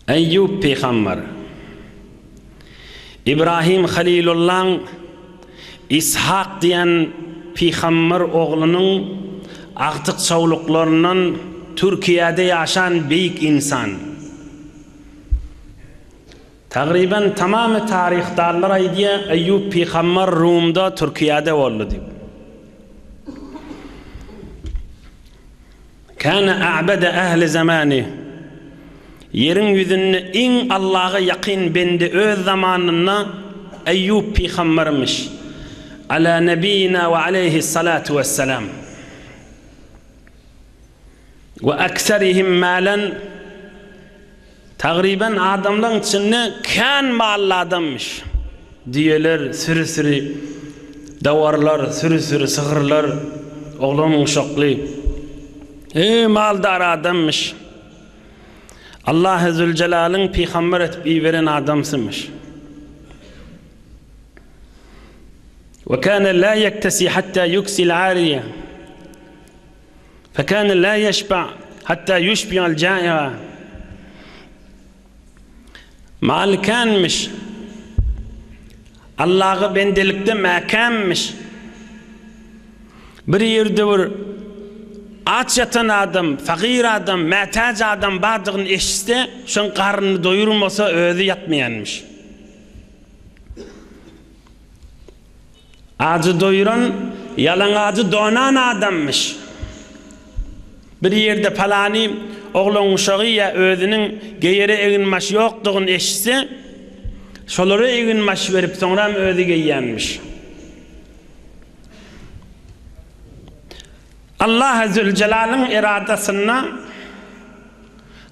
Eýýup pygamber, Ibrahim Halilullaň Ishak diýen pygamber oglunyň agtyk-çowluklaryndan Türkiýede ýaşan beýik ynsan. Tagryban tamamy taryhdanlar aýdýar, Eýýup pygamber Rumda, Türkiýede boldy diýip. Kâne a'bede ehli zamanih, Ýeriň ýüzünde iň Allaha ýakyn bende öz zamanynda Eýýup pygambermiş, Alâ nebiýina we aleyhissalâtu vesselam. We ekserihim mâlen, Tagryban adamlaň içinde kän mally adammyş. Düýeler süri-süri, dawarlar süri-süri, sygyrlar oglan-uşakly. Eý, maldar adammyş. Allahy Züljelalyň pygamber etip iberen adamsymyş. We kana la yektesi hatta yuksil ariye. Fekâne lâ yeşba hattâ yuşbi'al câi'a. Maly känmiş. Allaha bendelikde mäkämmiş. Bir ýerde bir aç ýatan adam, fagyr adam, mätäç adam bardygyny eşitse, şoň garnyny doýurmasa özi ýatmaýanmyş. Ajy doýuran, ýalaňajy donan adammyş. Bir ýerde palany oglan-uşagy ýa özüniň geýere eginbaş ýokdugyny eşitse, şolara eginbaş berip, soňram özi geýýänmiş. Allahy Züljelalyň eradasynda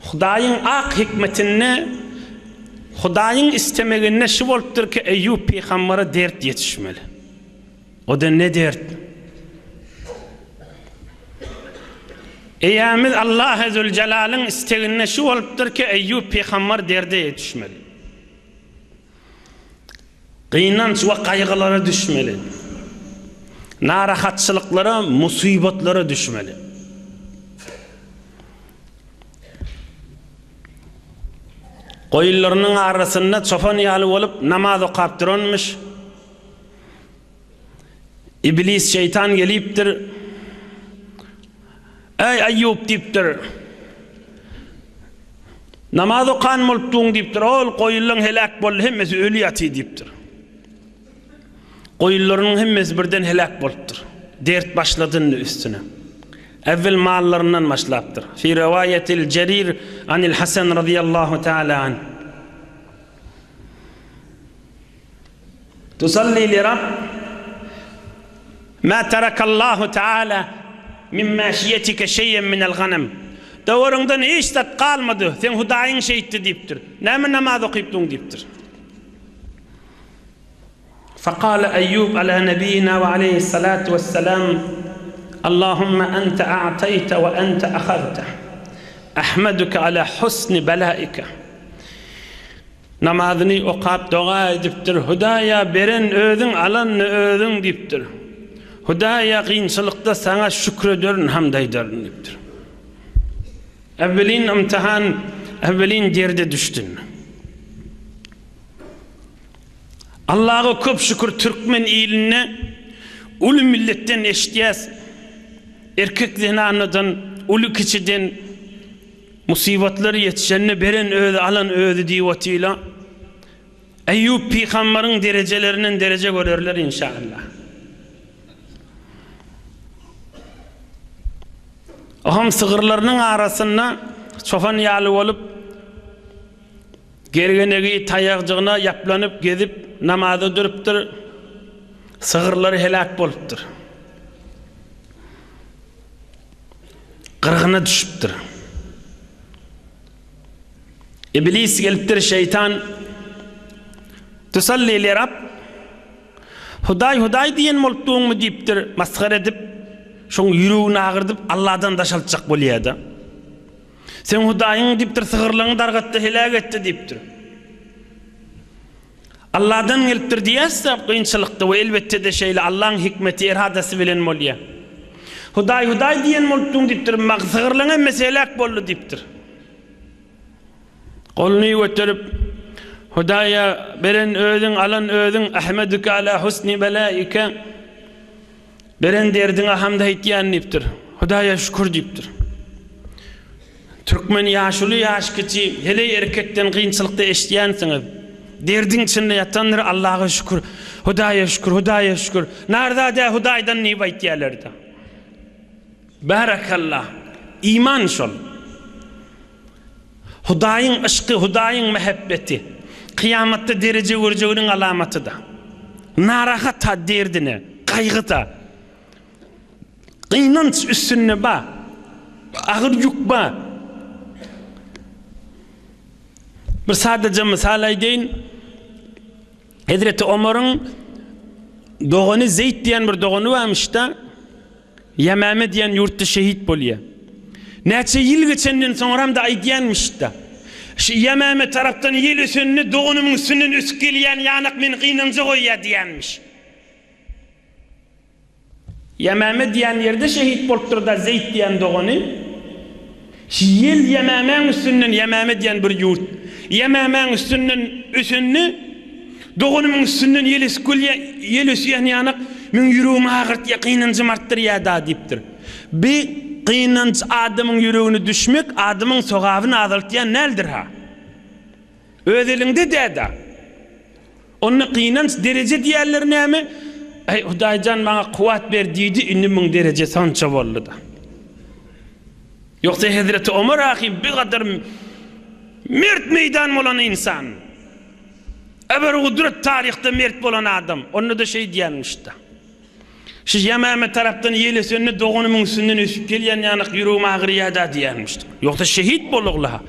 Hudaýyň ak hikmetinde, Hudaýyň istemeginde şu bolupdyr ki, Eýýup pygambere dert ýetişmeli. O-da ne dert? Eýämiz Allahy Züljelalyň isteginde şu bolupdyr ki, Eýýup pygamber derde ýetişmeli. Gynanç we gaýgylara düşmeli. Narahatçylyklara, musybatlara düşmeli. Goýunlarynyň arasynda çopan ýaly bolup namaz okap duranmyş. Iblis şeýtan gelipdir. Eý Aýýub diýipdir. Namaz okan bolupdyň diýipdir. Ol goýunlaň heläk boldy, hemmesi öli ýatyr diýipdir. Goýunlarynyň hemmesi birden heläk bolupdyr. Dert başlady indi üstüne. Äwwel mallaryndan başlapdyr. Fi riwaýetil Jerir anil Hasan radiyallahu taala anh. Tusalli li Rabb Ma tarakallahu taala min maşiýetike şeýen minel ganem. Dowaryňdan hiç zat galmady, seň Hudaýyň şeýtdi diýipdir. Näme namaz okypdyň diýipdir. Fekale Eýýub ala nebiyina we aleyhissalatu vesselam, Allahümme ente a'teyte we ente ahazte. Ahmeduke ala husni belaike. Namazyny okap doga edipdir, Hudaýa beren özüň alan-da özüň diýipdir. Hudaýa kynçylykda saňa şükür ederin hamd aýdaryn diýipdir. Äwwelin ymtihan, äwwelin derde düşdün. Allaha köp şükür türkmen ilinde uly milletden eşitýäs, erkek zenanadan, uly kiçiden Musybatlar ýetişende beren özi alan özi diýip otyla. Eýýup pygambaryň derejelerinden dereje görerler inşallah. Oham sygyrlarynyň arasynda çopan ýaly bolup gergenegi taýagjygyna ýaplanyp gezip namaza durupdyr. Sygyrlary heläk bolupdyr. Gyrgyna düşüpdir. Iblis gelipdir, şeýtan, Tusalli li Rabb, Hudaý, Hudaý diýen bolup duňmy diýipdir, masgara edip, şoň ýüregini agyrdyp, Allahdan daşaltjak bolýar-da. Seň Hudaýyň diýipdir, sygyrlaryňy dargatdy, heläk etdi diýipdir. Allahdan gelipdir diýäs-de kynçylykda we elbetde-de şeýle Allaň hikmeti, eradasy bilen bolýar. Hudaý Hudaý diýen bolupdyň diýipdir, sygyrlaň hemmesi heläk boldy diýipdir. Goluny göterip, Hudaýa, beren özüň, alan özüň, Ahmeduke ala husni belaike, Beren derdiňe hamd aýtýan diýipdir. Hudaýa şükür diýipdir. Türkmen ýaşuly ýaş kiçi heleý erkekden kynçylykda eşidýänsiňiz. Derdiň içinde ýatandyr Allaha şükür, Hudaýa şükür, Hudaýa şükür. Narza dä Hudaýdan diýip aýtýarlarda. Barakallah. Iman şol. Hudaýyň yşky, Hudaýyň mähebbeti. Kyýamatda dereje görjeginiň alamatyda. Narahat-ha derdine, gaýgy-da. Gynanç üstünde ba. Agyr ýük ba. Bir sadaja mysal aýdaýyn. Hezreti Omaryň dogany Zeýd diýen bir dogany barmyş-da. Ýemäme diýen ýurtda şehit bolýa. Näçe ýyl geçenden soňram-da aýdýanmyş-da. Şu Ýemäme tarapdan ýel ösende doganymyň üstünden ösüp gelýän ýanak meni gynanja goýýa diýýänmiş. Ýemäme diýen ýerde şehit bolupdyr-da Zeýd diýen dogany. Şu ýel Ýemämäň üstünden, Ýemäme diýen bir ýurt, Ýemämäň üstünden ösende, doganymyň üstünden ýel ösüp gelýär, ýel ösýän ýanak meň ýüregimi agyrtýar, gynanjymy artdyrýar-da diýipdir. Bi gynanç adamyň ýüregine düşmek adamyň sogabyny azaltýan däldir-ha. Öz eliňde dä-da. Onda gynanç dereje diýýärler näme? Äý, Hudaýjan maňa kuwwat ber diýdi, indi muň derejesi onça boldy-da. Ýogsa Hezreti Omar ahy bir gadar mert meýdan bolan ynsan. Eber gudrat taryhda mert bolan adam. Onda-da şeý diýenmiş-de. Şu Ýemäme tarapdan ýel ösende doganymyň üstünden ösüp gelýän ýanak ýüregim agyrýa-da diýenmiş. Ýogsa şehit bolugla.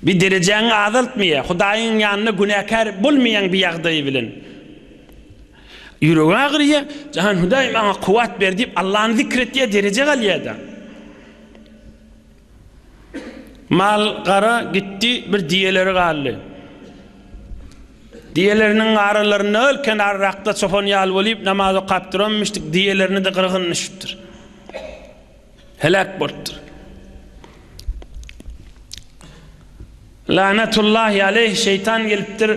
Bir derejäňi azaltmaýar. Hudaýyň ýanynda günäkär bolmaýaň bir ýagdaýy bilen. Ýüregi agyrýar, Jan Hudaý maňa kuwwat ber diýip Allany zikr etýär, dereje galýar-da. Mal gara gitdi, bir diýeleri galdy. Diýeleriniň aralarynda öl kenarrakda çopan ýaly bolup namaz okap duranmyşdyk, diýelerine-de gyrgyn düşüpdir. Heläk bolupdyr. Lanatullahi aleýh şeýtan gelipdir.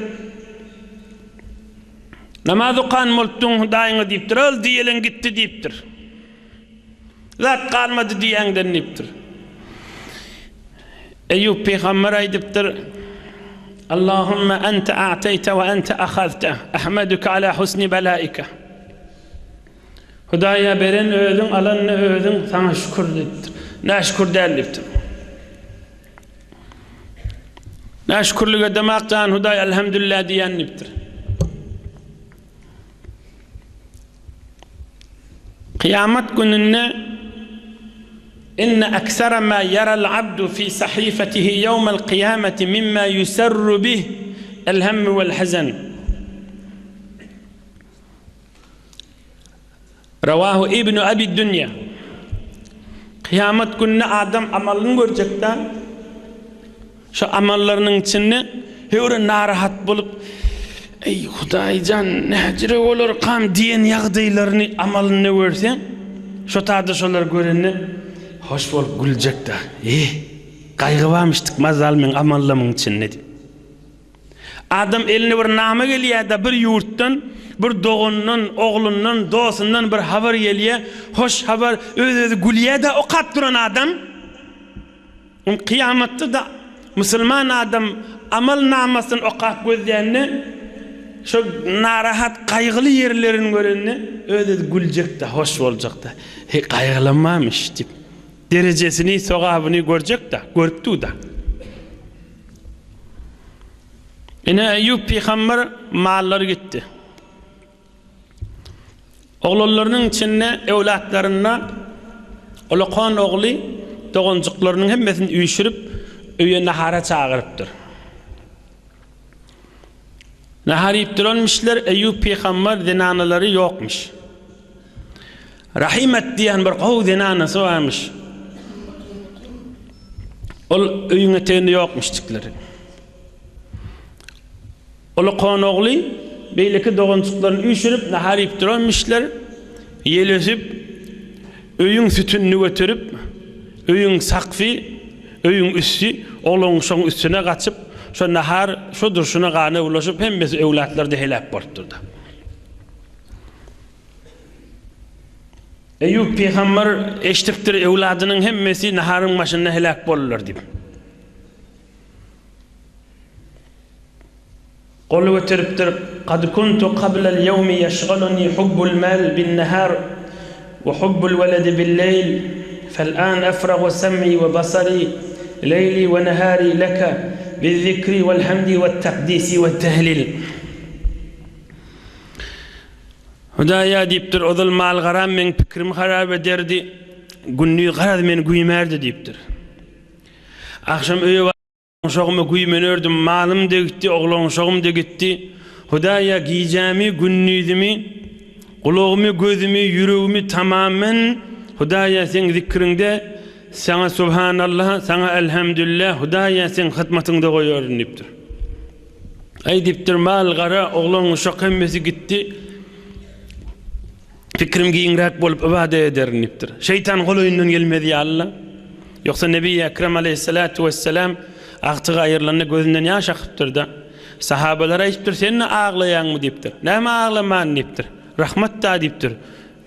Namaz okan bolupdyň Hudaýyňa diýipdir. Ol diýelen gitdi diýipdir. Zat galmady diýäňden diýipdir. Eýýup pygamber aýdypdyr, Allahumma ente a'teýte we ente ahazte, ahmeduke ala husni belaike. Hudaýa beren özüň, alan-da özüň, saňa şükür diýipdir. Näşükür däl diýipdir. Näşükürlik edemak jan Hudaý elhamdülillah diýen diýipdir. Kyýamat gününde Inne eksera ma yaral abdu fi sahifatihi yawmal qiyamati mimma yusarru bih el hemmu vel hazan. Rawahu Ibnu Abi Dünýa. Kyýamat gününde adam amalyny görjekdä. Şo amallarynyň içinde höwre narahat bolup, Eý, Hudaýjan, näjire bolarkam diýen ýagdaýlaryny amalynda görse, şo taýda şolary görende hoş bolup güljekdä. Eh, gaýgy barmyşdyk mazal meň amallamyň içinde diýip. Adam eline bir name gelýär-de, bir ýurtdan, bir doganyndan, oglundan, dostundan bir habar gelýär, hoş habar, öz-özi gülýär-de okap duran adam. Ol kyýamatda-da musulman adam amal namasyny okap gözlände, şol narahat, gaýgyly ýerlerini görende, öz-özi güljek-de, hoş boljak-da. Heý, gaýgylanmamyş diýip, derejesini, sogabyny görjek-de, görüp dur-da. Ine Eýýup pygamber mallary gitdi. Oglanlarynyň içinde öwlatlarynda ulakan ogly doganjyklarynyň hemmesini üýşürip öýe nahara çagyrypdyr. Nahar iýip duranmyşlar, Eýýup pygamber zenanalary ýokmuş. Rahimet diýen bir gowy zenanasy barmyş. Ol öýüň eteginde ýokmuşjyklar. Ulakan ogly beýleki doganjyklaryny üýşürip nahar iýip duranmyşlar. Ýel ösüp, öýüň sütünini göterip, Öýüň sakfy, öýüň üsti oglan-uşagyň üstüne gaçyp, şo nahar şo durşuna gana bulaşyp, hemmesi öwlatlar-da heläk bolupdyr-da. Eýýup pygamber eşidipdir, öwladynyň hemmesi naharyň başynda heläk boldular diýip. Gol göteripdir, Kad kuntu kablal ýewmi ýeşgaluni hubbul mal bin nahar we hubbul weledi bil leýl, fel an efragu sem'i we basari leýli we nahari leke biz-zikri wel hamdi wet takdisi wet tehlil. Hudaýa diýipdir, ozal mal-garam meň pikrimi harap ederdi, gündiz garaz meni güýmärdi diýipdir. Agşam öýe Uşagyma güýmenerdim, malym-da gitdi, oglan-uşagym-da gitdi. Hudaýa gijämi, gündizimi, gulagymy, gözümi, ýüregimi tamamen Hudaýa seň zikriňde, saňa Subhanallah, saňa Elhamdülillah, Hudaýa seň hyzmatyňda goýaryn diýipdir. Aý diýipdir, mal-gara, oglan-uşak hemmesi gitdi. Pikirim giňräk bolup ybadat ederin diýipdir. Şeýtan golaýyndan gelmez ýaly-la. Ýogsa Nebi Ekrem aleýhissalatu wessalam agtygy aýrylanda gözünden ýaş akypdyr-da. Sahabalara aýdypdyr, Sen-de aglaýaňmy diýipdir. Näme aglaman diýipdir. Rahmat-da diýipdir.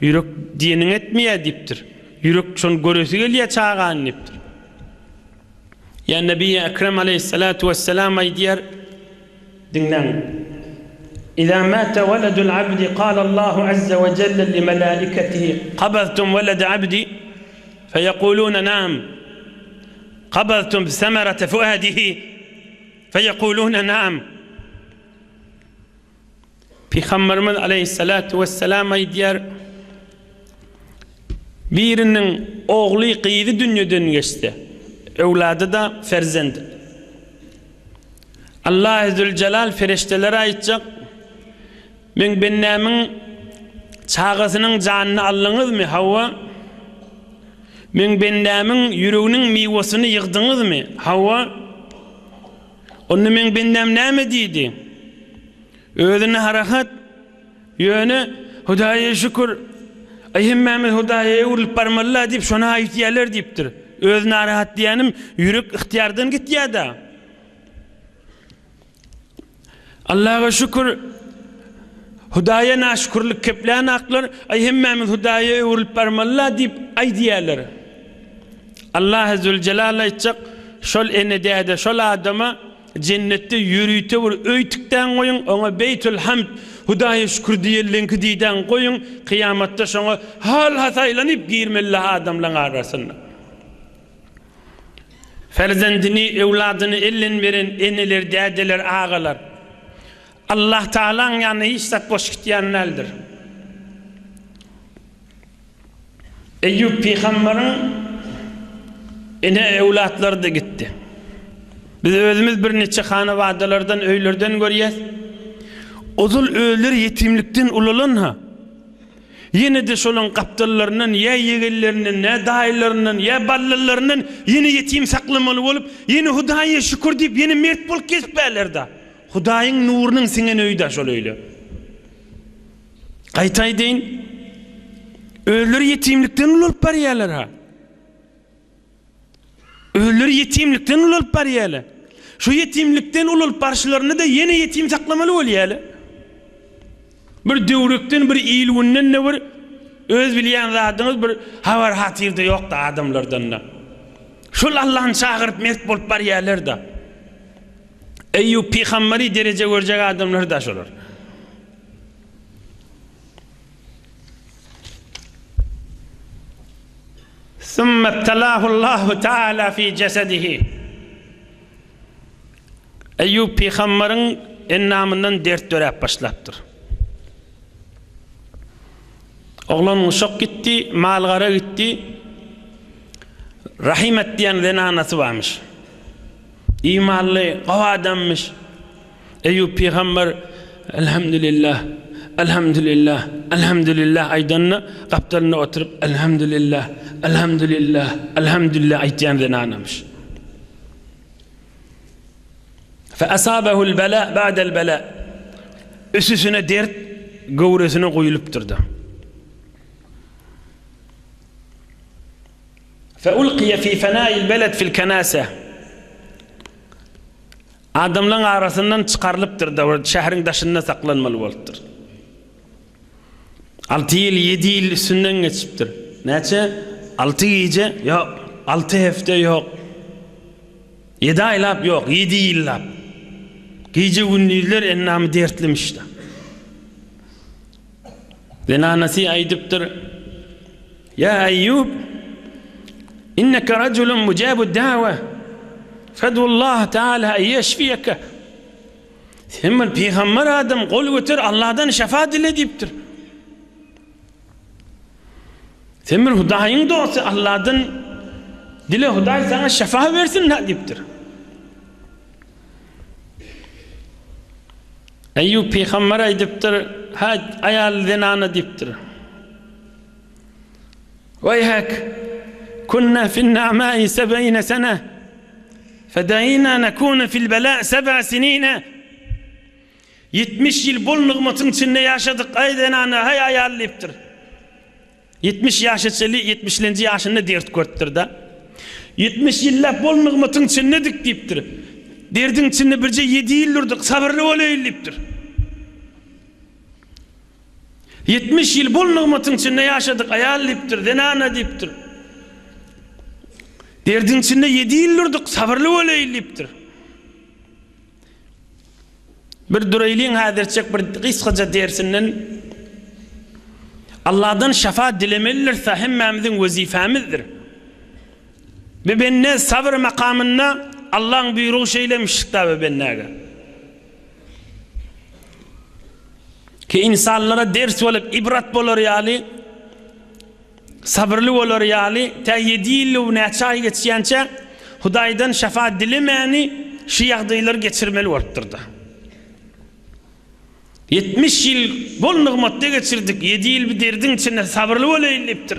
Ýürek diýeniňi etmeýär diýipdir. Ýürek şony göresi gelýär çagany diýipdir. Ýa Nebi Ekrem aleýhissalatu wessalam aýdýar, Diňläň. Iza mate weledul abdi kala Allahu azza we jelle li melaiketihi kabaztum welede abdi feyekulune naam kabaztum semerete fuadihi feyekulune naam Pygamberimiz aleýhissalatu wessalam aýdýar, Biriniň ogly, gyzy dünýeden geçse, öwlady-da ferzend. Allahy Züljelal perişdelere aýtjak, Meň bendämiň çagasynyň janyny aldyňyzmy? Hawa. Meň bendämiň ýüreginiň miwesini ýygdyňyzmy? Hawa. Onda meň bendäm näme diýdi? Özüne harahat, ýöne Hudaýa şükür, aý hemmämiz Hudaýa öwrülip barmaly-la diýip şony aýtýarlar diýipdir. Özi narahat diýýänim ýürek ygtyýardan gitýär-dä. Allaha şükür, Hudaýa naşükürlik keplän aklar, aý hemmämiz Hudaýa öwrülip barmaly-la diýip aýdýarlar. Allahy Züljelal aýtjak, şol ene-däde, şol adama jennetde ýörite bir öý tikdäň goýuň, oňa Beýtül Hamd, Hudaýa şükür diýenleňki diýdäň goýuň, kyýamatda şoňa hal-ha saýlanyp girmeli adamlaň arasynda. Perzendini, öwladyny elden beren eneler, dädeler, agalar. Allah Tagalaň ýanynda hiç zat boş gitýän däldir. Eýýup pygambaryň ene öwlatlary-da gitdi. Biz özümiz birniçe hanabadalardan, öýlerden görýäs. Ozal özleri ýetimlikden ulalan-ha. Ýene-de şolaň gapdallaryndan ýa ýegenlerinden, ýa daýylaryndan, ýa ballylaryndan ýene ýetim saklamaly bolup, ýene Hudaýa şükür diýip, ýene mert bolup gezipärler-da. Hudaýyň nurunyň siňen öýi-dä şol öýler. Gaýta aýdaýyn, özleri ýetimlikden ulalyp barýarlar-ha. Özleri ýetimlikden ulalyp barýarlar. Şu ýetimlikden ulalyp barşlarynda-da ýene ýetim saklamaly bolýarlar. Bir döwrekden, bir il-günden-de bir öz bilýän zadyňyz bir habar-hatyrda ýok-da adamlardan-da. Şol Allany çagyryp mert bolup barýarlar-da. Eýýup pygamberi dereje görjek adamlar-da şolar. Sümme ibtelahullahu teala fi jesedihi. Eýýup pygambaryň endamyndan dert döräp başlapdyr. Oglan uşak gitdi, mal-gara gitdi. Rahimet diýen zenanasy barmyş. Imanly, gowy adammyş. Eýýup pygamber Elhamdülillah, Elhamdülillah, Elhamdülillah aýdanda, gapdalynda oturyp Elhamdülillah, Elhamdülillah, Elhamdülillah aýtýan zenanamyş. Fe asabehul bela ba'del bela. Üstüne dert göwresine guýulypdyr-da. Fe ulkiye fi fenâil beled fil kenâse. Adamlaryň arasyndan çykarylypdyr-da, bir şäheriň daşynda saklanmaly bolupdyr. Alty ýyl, ýedi ýyl üstünden geçipdir. Näçe? Alty gije? Ýok. Alty hepde? Ýok. Ýedi aýlap? Ýok. Ýedi ýyllap. Gije-gündizler endamy dertlimiş-de. Zenanasy aýdypdyr, Ýa Eýýub, inneke rajulun mujabud da'wa, fed'ullaha teala en ýeşfiýeke. Sen bir pygamber adam, gol göter, Allahdan şefa dile diýipdir. Sen bir Hudaýyň dosty, Allahdan dile, Hudaý saňa şefa bersin diýipdir. Eýýup pygamber aýdypdyr, Häý, aýal zenana diýipdir. Weýhek, kunna fin-na'mai seb'ine sene, fedaina nekune fil-bela' seb'a sinine. 70 ýyl bol nygmatyň içinde ýaşadyk, aý zenana, häý aýal diýipdir. 70 ýaşa çenli, ýetmişlenji ýaşynda dert görüpdir-de. 70 ýyllap bol nygmatyň içindedik diýipdir. Derdiň içinde birje ýedi ýyl durduk, sabyrly bolaýyn diýipdir. 70 ýyl bol nygmatyň içinde ýaşadyk, aýal diýipdir, zenana diýipdir. Derdiň içinde ýedi ýyl durduk, sabyrly bolaýyn diýipdir. Bir duraýlyň häzirçek bir gysgaja dersinden Allahdan şefa dilemelidirse hemmämiziň wezipemizdir. Bir bende sabyr makamynda Allaň buýrugy şeýlemişdik da bir bendäge. Ki insanlara ders bolup ibrat bolar ýaly Sabyrly bolar ýaly, tä ýedi ýyl-u näçe aý geçýänçä, Hudaýdan şefa dilemäni şu ýagdaýlary geçirmeli bolupdyr-da. 70 ýyl bol nygmatda geçirdik, ýedi ýyl bir derdiň içinde sabyrly bolaýyn diýipdir.